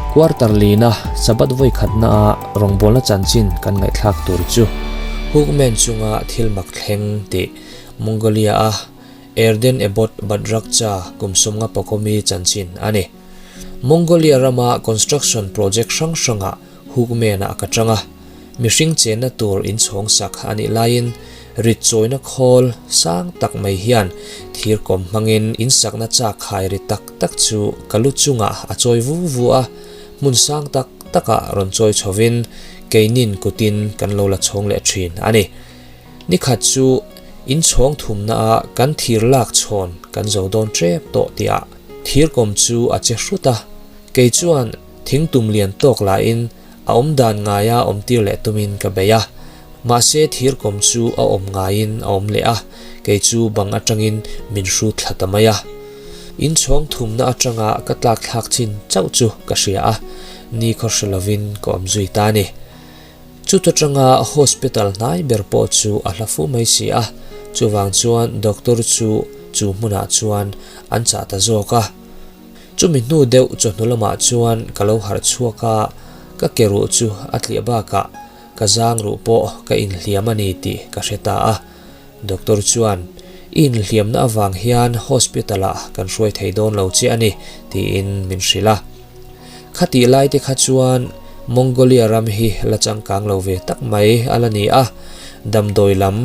Quarter lina Sabbath vawi khatna a rawngbawlna chanchin kan ngaihthlak tur chu Hookman chunga thil mak thleng tih Mongolia a Erden Ebot Badrakcha kum sawmnga pakawmi chanchin a ni. Mongolia rama construction project hrang hrangah Hookman ah ka tang a, mihring chenna tur inchhawng sak a nih laiin rit chawina khawl sang tak mai hian thir kawm hmangin insakna chak khai ri tak tak chu ka lu chungah a chawi vu vu a, hmun sang tak takah rawn chawi chhovin keinin kutin kan lo la chhawng leh thin a ni. Nikhat chu inchhawng thumna a kan thir lak chhawn kan zo dawn tep tawh tihah thir kawm chu a che hrut a, kei chuan Thing tum lian tawk lahin a awm dan ngaia awm tir leh tumin ka bei a, mahse thir kawm chu a awm ngaiin a awm leh a, kei chu bang atangin min hrut thla ta mai a. Inchhawng thumna atanga ka tlak thlak chin chauh chu ka hria a, ni khaw hre lovin ka awm zui ta a ni. Chuta tanga hospital hnai ber pawh chu a hla fu mai si a, chuvang chuan doctor chu chu hmunah chuan an chah ta zawk a. Chumi hnu deuh chawhnu lamah chuan ka lo harh chhuak a, ka ke ruh chu a tliah bakah ka zang ruh pawh ka inhliam a ni tih ka hre ta a. Doctor chuan, I inhliamna avang hian hospital ah kan hruai thei dawn lo che a ni, tiin min hrilh a. Khatih lai te kha chuan Mongolia ram hi la changkang lo ve tak mai a la ni a, damdawi lam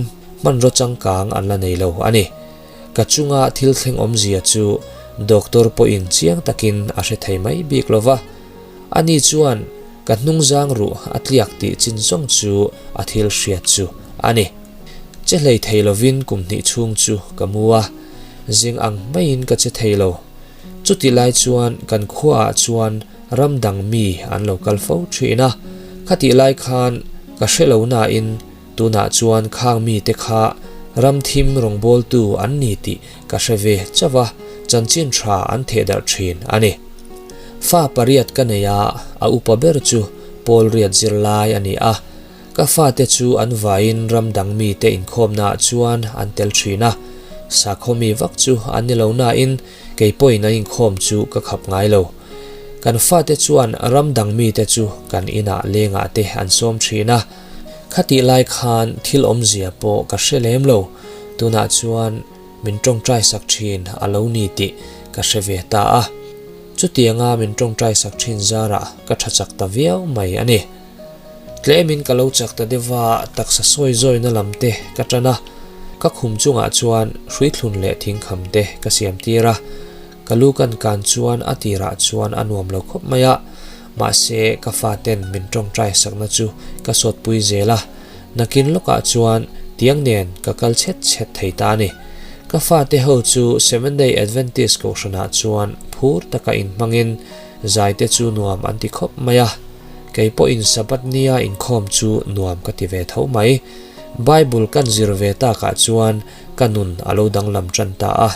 hmanraw changkang an la nei lo a ni. Ka chunga thil thleng awmzia chu doctor pawhin chiang takin a hre thei mai bik lo va, ani chuan ka hnungzang ruh a tliak tih chin zawng chu a thil hriat chu a ni. Che hlei thei lovin kum hnih chhung chu ka mu a, zing ang maiin ka che thei lo. Chuti lai chuan kan khuaah chuan ram dang mi an lo kal fo thin a, khatih lai khan ka hre lo nain Tunah chuan khang mite kha ramthim rawngbawltu an ni tih ka hre ve chauh a, chanchin tha an theh darh thin a ni. Fa pariat ka nei a, a upa ber chu Paul riat zirlai a ni a. Ka fate chu an vaiin ram dang mite inkhawmnaah chuan an tel thin a, sakhaw mi vak chu an ni lo nain kei pawhin an inkhawm chu ka khap ngai lo. Kan fate chuan ram dang mite chu kan inah lengah te an sawm thin a, Khatih lai khan thil awmzia pawh ka hre lem lo, tunah chuan min tawngtai sak thin a lo ni tih ka hre ve ta a. Chutianga min tawngtai sak thin zarah ka tha chak ta viau mai a ni. Tlemin ka lo chak ta deuh a, taksa sawi zawina lam te ka tan a, ka khum chungah chuan hruithlun leh thingkham te ka siam tir a, Ka lu kan kan chuan a tirah chuan a nuam lo khawp mai a, mahse ka faten min tawngtai sakna chu ka sawtpui zel a, nakin lawkah chuan tiang nen ka kal chhet chhet thei ta a ni. Ka fate ho chu Seventh Day Adventist kohhranah chuan phur taka inhmangin zai te chu nuam an ti khawp mai a, kei pawhin Sabbath nia inkhawm chu nuam ka ti ve tho mai. Bible kan zir ve takah chuan ka nun a lo danglam tan ta a.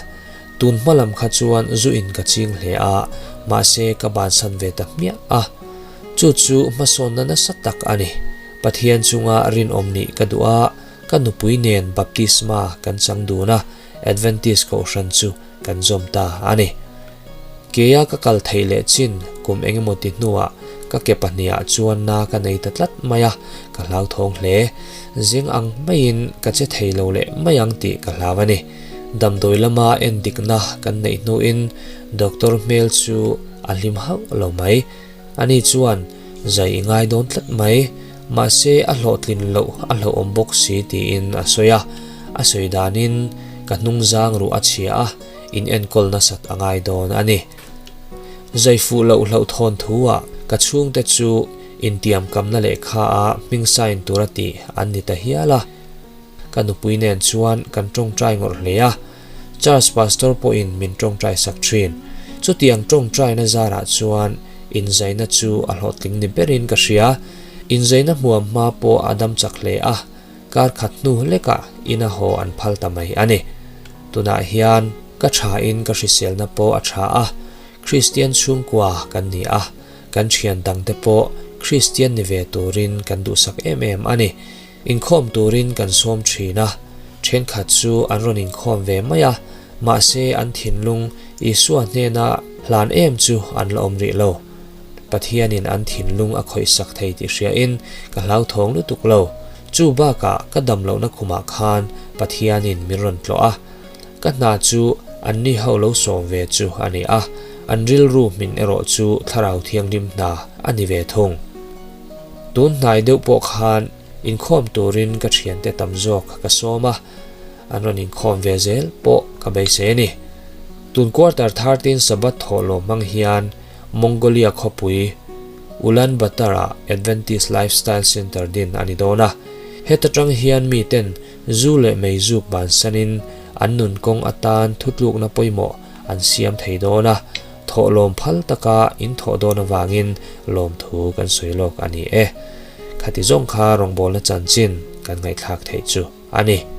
Tun hma lam kha chuan zu in ka ching hle a, mahse ka bansan ve ta hmiah a. Chu chu hmasawnna nasa tak a ni. Pathian chunga rinawm nih ka duh a, ka nupui nen baptisma kan chang dun a, Adventist kohhran chu kan zawm ta a ni. Keia ka kal theih leh chin kum engemaw ti hnuah ka ke pahniha chuan na ka nei ta tlat mai a, ka hlauthawng hle. Zing ang maiin ka che thei lo leh mai ang tih ka hlau a ni. Damdawi lama en dikna kan neih hnuin doctor hmel chu a hlim hauh lo mai. Ani chuan zai i ngai dawn tlat mai, mahse a hlawhtlin loh a hlauhawm bawk si tiin a sawi a. A sawi danin ka hnungzang ruh a chhia a, in enkawl nasat a ngai dawn a ni. Zai fuh loh hlauhthawn thu-ah ka chhungte chu intiamkamna lehkha a hming sign tura tih an ni ta hial a. Ka nupui nen chuan kan tawngtai ngawrh hle a, Church Pastor pawhin min tawngtai sak thin. Chutiang tawngtaina zarah chuan inzaina chu a hlawhtling ni berin ka hria. Inzaina hmuam hma pawh a dam chak hle a, kar khat hnu hlekah ina haw an phal ta mai a ni. Tunah hian ka thain ka hriselna pawh a tha a, Kristian chhungkua kan ni a, kan thian dangte pawh Kristian ni ve turin kan duhsak em em a ni. Inkhawm turin kan sawm thin a, thenkhat chu an rawn inkhawm ve mai a, mahse an thinlung Isua hnena hlan em chu an la awm rih lo. Pathianin an thinlung a khawihsak thei tih hriain ka hlauthawng lutuk lo. Chu bakah ka dam lohna khumah khan Pathianin min rawn tlawh a, ka hna chu anni ho lo sawm ve chu a ni a, an rilru hmin erawh chu Thlarau Thianghlim hna a ni ve thung. Tun hnai deuh pawh khan inkhawm turin ka thiante tam zawk ka sawm a, an rawn inkhawm ve zel pawh ka beisei a ni. Tun quarter 13 Sabbath thawhlawm hmang hian Mongolia khawpui Ulaanbaatar-ah Adventist Lifestyle Center din a ni dawn a. Heta tang hian miten zu leh meizuk bansanin an nun kawng atan thutlukna pawimawh an siam thei dawn a, thawhlawm phal taka in thawh dawn avangin lawmthu kan sawi lawk a ni e. Khati zawng kha rawngbawlna chanchin kan ngaihthlak theih chu a ni.